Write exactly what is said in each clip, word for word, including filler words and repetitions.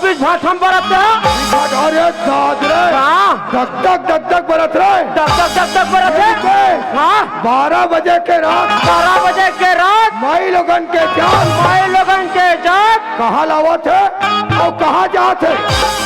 बीच भाठम बरत हे। अरे दाद रे। हाँ। धक धक धक धक बरत रे। धक धक धक धक बरत हे। ए, हाँ। बारह बजे के रात। बारह बजे के रात। माई लोगन के जान। माई लोगन के जान। कहाँ लावत हे अउ कहाँ जात हे?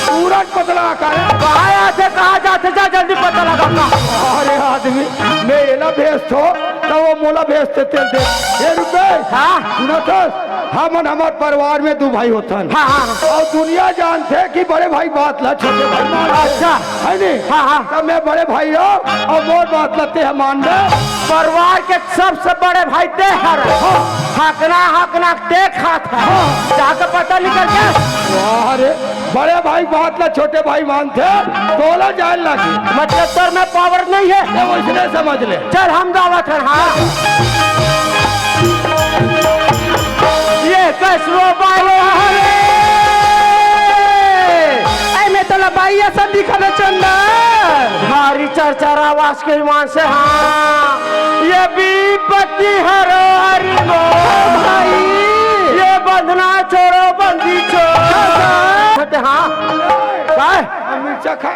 तुरंत पता लगा का रे। कहाँ आत हे, कहाँ जात हे, जा जल्दी पता लगा का। अरे आदमी, मैं एला भेजथों, त वो मोला भेजथे तेल दे। ए रुपेश, हाँ। सुनत हस? हमन हमर परिवार में दू भाई होथन। हाँ, हाँ, हाँ। अउ दुनिया जानथे कि बड़े भाई बात ला छोटे भाई मानथे। अच्छा। हे नी? हाँ, हाँ। त मैं बड़े भाई हँव अउ मोर बात ला तें ह मान ले। परिवार के सबसे बड़े भाई तें हरस। हाँ। हकना हकना तें खात हस। हाँ। जाके पता निकल के। वाह रे, बड़े भाई बात ला छोटे भाई मानथे, तोला जान लागे। मतलब तोर में पावर नहीं हे। ए, वइसने समझ ले। चल, हम जावत हन, हाँ। ये कसरो बाई। ए, मैं तोला बाई असन दिखत हे चंदन। भारी चरचर आवाज के ईमान से, हाँ। ये विपत्ति हरो हरि मो। भाई। ये बंधना छोड़ो, बंदी छोड़ो। हाँ। काय? मिर्चा खा।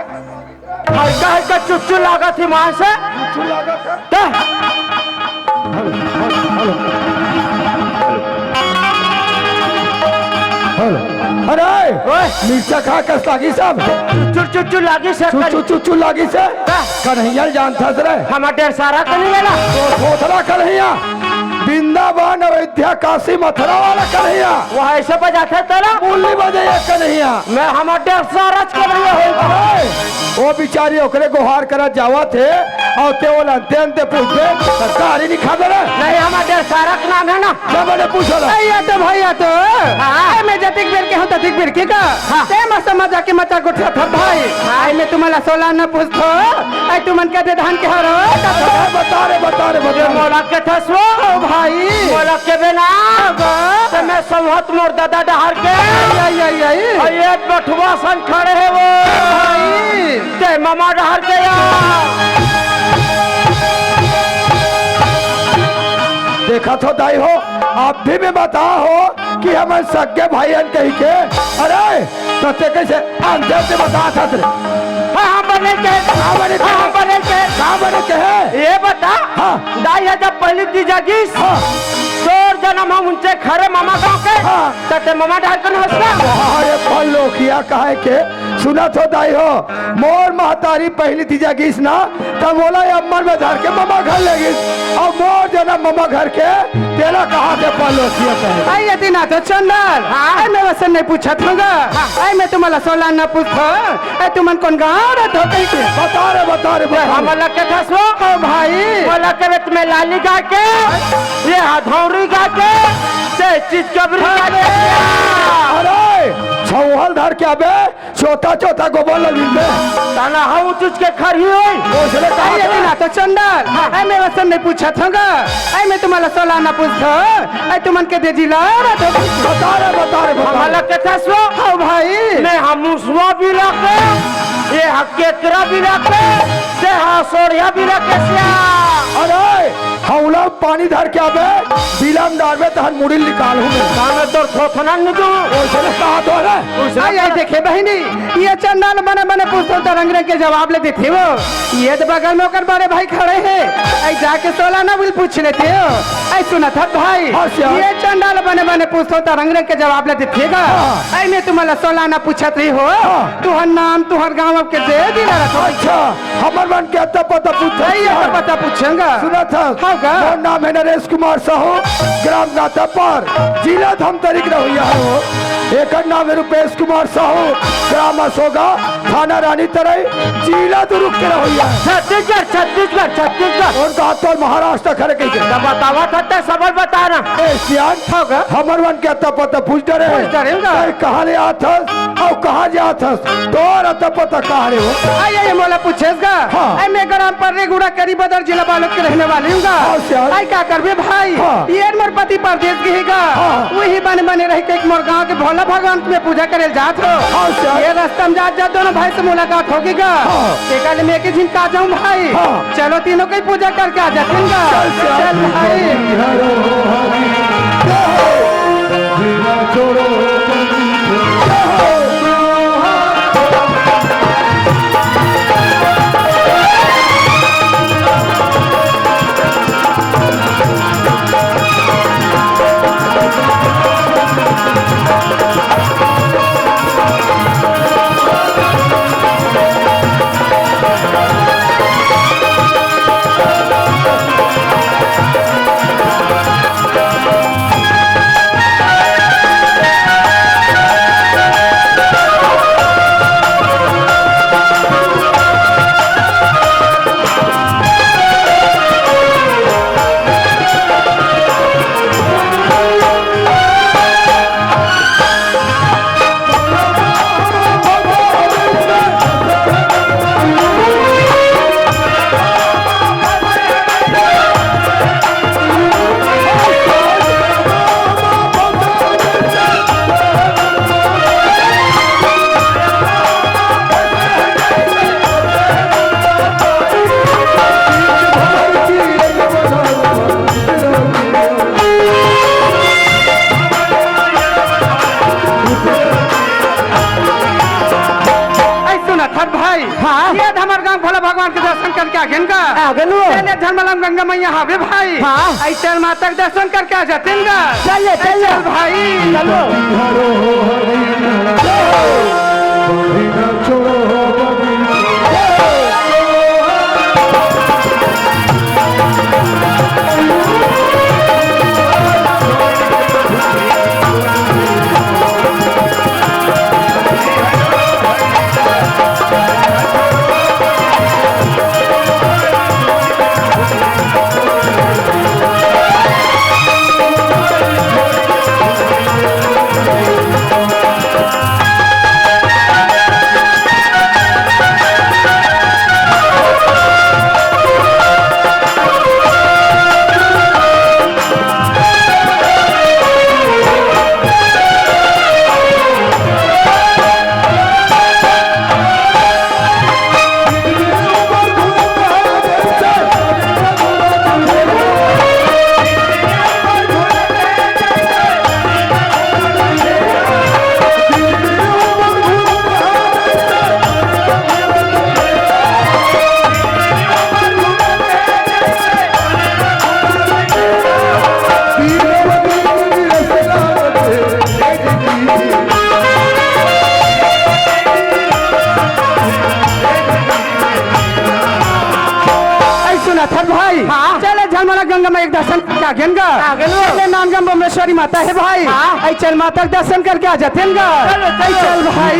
हल्का हल्का चुच्चू लागत हे माँ से। चुच्चू लागत हे। त? Hello, hello, hello. हेलो। अरे, ओए। मिर्चा खा कस लागिस अब? चुच्चू, चुच्चू लागिस हे। चुच्चू, चुच्चू लागिस हे। त? कन्हैया ल जानथस रे? हमर डेढ़ सारा कन्हैया ला। तो थोथरा कन्हैया। वृंदावन, अयोध्या, काशी, मथुरा वाला कन्हैया। वो अइसे बजाथे तेला? मुरली बजाय कन्हैया। मैं हमर डेढ़ सारा कन्हैया हँव। अरे, वो बिचारी ओकरे गोहार करत जावत हे, अउ तें ओला अंते अंते पूछथे, सरकारी नहीं खा दे रे। नहीं, हमर डेढ़ सारा के नाम हे ना। का बने पूछो ला? ए, ये तो भाई, ये तो। हाँ। ए, मैं जतिक बेर के हँव, ततिक बेर के का। हाँ। तें मस्त मजा के मचा गोठियाथस भाई। हाँ। ए, मैं तुम्हला सोला न पूछथों। ए, तुमन कते धान के हरो? बता रे, बता रे, बता रे। मोला कथस वो। ओ भाई। मोला कबे ना। अब। त मैं संवत मोर ददा डहर के। आई, आई, आई, आई। अउ ये बठवा सन खड़े हे वो। भाई। तें ममा डहर के या। देखथो दाई हो, अभी मैं बतावत हँव कि हमन सगे भाई हन कहिके। अरे, त तें कइसे अंते अंते बताथस रे? हाँ, हाँ, बने के। का बने के? हाँ, हाँ, बने के। का बने के हे? ये बता, हाँ। दाई ह जब पहिली तीजा गिस, हाँ। तोर जनम ह उंचे खरे ममा गाँव के, हाँ। त तें ममा डहर के न हस का? अरे पलोकिया, काहे के? सुनथो दाई हो, मोर महतारी पहिली तीजा गिस ना, त मोला अम्मन में धर के ममा घर ले गिस, अउ मोर जनम ममा घर के, तेला कहाँ से पलोकिया कहे? आई, एती ना तो चंदन। हाँ। आई, मैं वइसन नहीं पूछत हँव गा। हाँ। आई, मैं तुम्हला सोला न पूछथों। आई, तुमन कोन गाँव रहिथो कहिके? बता रे, बता रे, बता रे। हमला कथस वो। ओ भाई। मोला कबे त मैं लाली गा के, ये हथौड़ी गा के, तें चिचकबरी गा के। अरे, छौहल धर के अबे, चोता चोता गोबर ल मिलबे। ताना हऊ चुच के खरही होई। ओसने कहा आई, था। एती ना तो चंदन। हाँ। आई, मैं वइसन नहीं पूछत हँव गा। आई, मैं तुम्हला सोला न पूछथों। आई, तुमन कते जिला रहिथो? बता रे, बता रे, बता रे। हमला कथस वो। हाँ भाई। मैं ह मुसवा बिला के, ये ह केकरा बिला के, तें ह सोड़िया बिला के सिया। अरे, हौला पानी धर के आबे, बिला म डारबे, तहन मुड़ी ल निकालहूँ मैं। का मैं तोर थोथना न दूँ? ओइसने कहा तो रे। ओइसने आई, आई, कहा। देखे बहिनी, ये चंदन बने बने पूछथों त रंग रंग के जवाब ल देथे वो। ये तो बगल में ओकर बड़े भाई खड़े हे। आई, जाके सोला न बिल पूछ लेते हो। आई, सुनत हस भाई, हाँ, सियान। ये चंदन बने बने पूछथों त रंग रंग के जवाब ल देथे गा। हाँ। आई, मैं तुम्हला सोला न पूछत रहेंव। हाँ। तुँहर नाम, तुँहर गाँव के दे दिला रखो। अच्छा। हमर मन के अता पता पूछे। नहीं, अता पता पूछेंगा। सुनत हस? हाँ का? मोर नाम हे नरेश कुमार साहू, ग्राम गातापार, जिला धमतरी के रहोइया हँव। एकर नाम हे रुपेश कुमार साहू, ग्राम असोगा, थाना रानी तरई, जिला दुर्ग के रहोइया। छत्तीसगढ़, छत्तीसगढ़, छत्तीसगढ़। अउ का तोर महाराष्ट्र खड़े कहिके? त बतावत हँव, तें सबल बता ना। ए, सियान, हाँ का? हमर मन के अता पता पूछ डरे। पूछ डरे का? तें कहाँ ले आत हस? अउ कहाँ जात हस? तोर अता पता का हरे हो? आई, आई, मोला पूछेस गा? हाँ। आई, मैं ग्राम पर्रेगुड़ा, करीबदर, जिला बालोद के रहने वाली हूँ गा। हाँ, सियान। आई, का करबे भाई? हाँ। ये मोर पति परदेस गे हे गा। हाँ। उही बने बने रहिके एक मोर गाँव के भोला भगवान के मैं पूजा करे ल जात हँव। हाँ, सियान। ये रस्ता म जात जात दोनों भाई से मुलाकात होगे गा। हाँ। तेकर ले मैं एके झिन का जाहूँ भाई। हाँ। चलो तीनों के पूजा करके आ जातेन गा। चल, चल। चल भाई। जय हो। जय हो। गांव भोला भगवान के दर्शन करके आ गेन गा। आ गेन वो। चले झलमलम गंगा मैया हावे भाई। हाँ। अई चल माता के दर्शन करके आ जातेन गा। चल ले, चल ले। चल भाई। चलो। अई सुनत हस भाई? हाँ। चले झलमला गंगा माई के दर्शन करके आ गेन गा। आ गेन वो। चले नांदगांव बम्लेश्वरी माता हे भाई। हाँ। अई चल माता के दर्शन करके आ जातेन गा। चलो, चलो। अई चल भाई।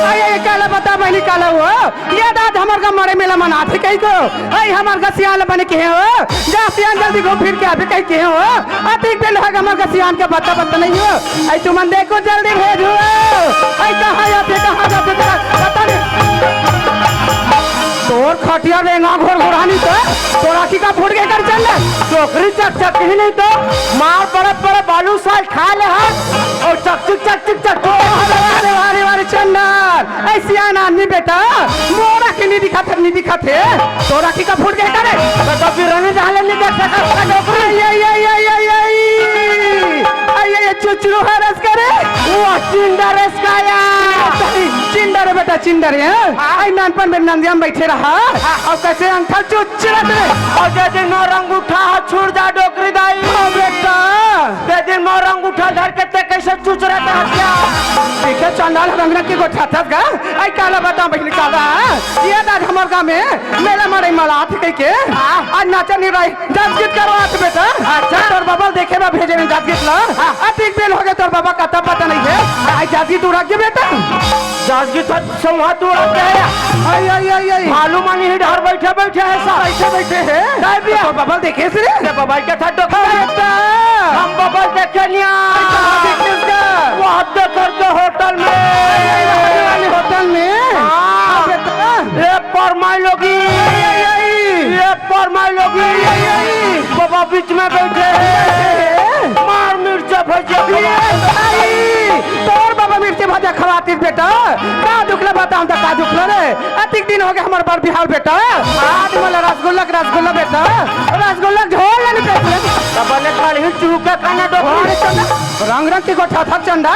अई, अई, काला बता बहिनी, काला हो? ये दाद हमर गाँव मड़ई मेला मनाथे कहिके। अई हमर गा सियान ल बने केहे हो, जा सियान जल्दी घूम फिर के आबे कहिके हो। अतिक बेल होगे हमर गा सियान के बता बता नइ हो। अई तुमन देखो जल्दी भेजो। अई कहाँ जाथे, कहाँ जाथे, पता नहीं। तोर खटिया रेंगा घोर घोरानी तो, तोर आँखी का फूट गे कर चल। डोकरी चकचक ही नहीं तो, मार बड़े बड़े बालू साल खा ले हस, अउ चकचक चकचक चकचक। अरे, अरे, अरे, अरे, चंदन। अई सियान आदमी बेटा, मोर आँखी नइ दिखत हे, नइ दिखत हे। तोर आँखी का फूट गे का रे? त, त फिर रहने जहाँ ले नइ देख सकत, त डोकरी। अई, अई, अई, अई, अई, अई। अई, अई, अई, चुचरू हरस का रे। वो चिंडा रस का यार। चिंडा रे बेटा, चिंडा रे, हाँ? हाँ। अई नानपन में नंदिया में बैठे रहा। हाँ। अउ कइसे अंगठा चुचरत रे। अउ जे दिन मोर अंगूठा ह छूट जा डोकरी दाई। हाँ बेटा। जे दिन मोर अंगूठा धर के ते कइसे चुचरत हस क्या? देखे चंडाल रंग रंग के गोठा थस गा। अई काला बता बहिनी काला। ये दाद हमर गाँव में मेला मड़ई मलाथे कहिके। हाँ। आज नाचा निराई दस गीत करवाथे बेटा। अच्छा। तोर बबा ल देखे बर भेजे हे दस गीत ला। हाँ। अतिक बेल होगे तोर बबा कता पता नइ हे। हाँ। अई दस गीत उड़ा के बेटा। दस गीत संवा तू आ गया। अई, अई, अई, अई। भालू मानी ही डहर बैठे, बैठे हे सब। बैठे, बैठे हे। काय बिया? तो बबल देखे से रे? ते बबल के था डोकरी। हाँ, बेटा। हम बबल देखे नहीं आ। अई, कहाँ देखे उसका? वो हद कर दो होटल में। अई, अई, अई, होटल में? हाँ। हाँ, बेटा। ए, परमाई लोगी। अई, अई, अई। ए, परमाई लोगी। अई, अई, अई। बबा बीच में बैठे हे। बैठे हे। मार मिर्चा भजिया खवा। ए, भाई, तोर बबा मिर्चा भजिया खवातिस बेटा। का दुख ला बतावंव त का दुख ला रे? अतिक दिन होगे हमर बर बिहाव बेटा। आज मोला रसगुल्ला के रसगुल्ला बेटा। रसगुल्ला के झोल ला नइ बेच रे। त बने खड़ही चूका खाना डोकरी। अरे चंदा, रंग रंग के गोठा थक चंदा।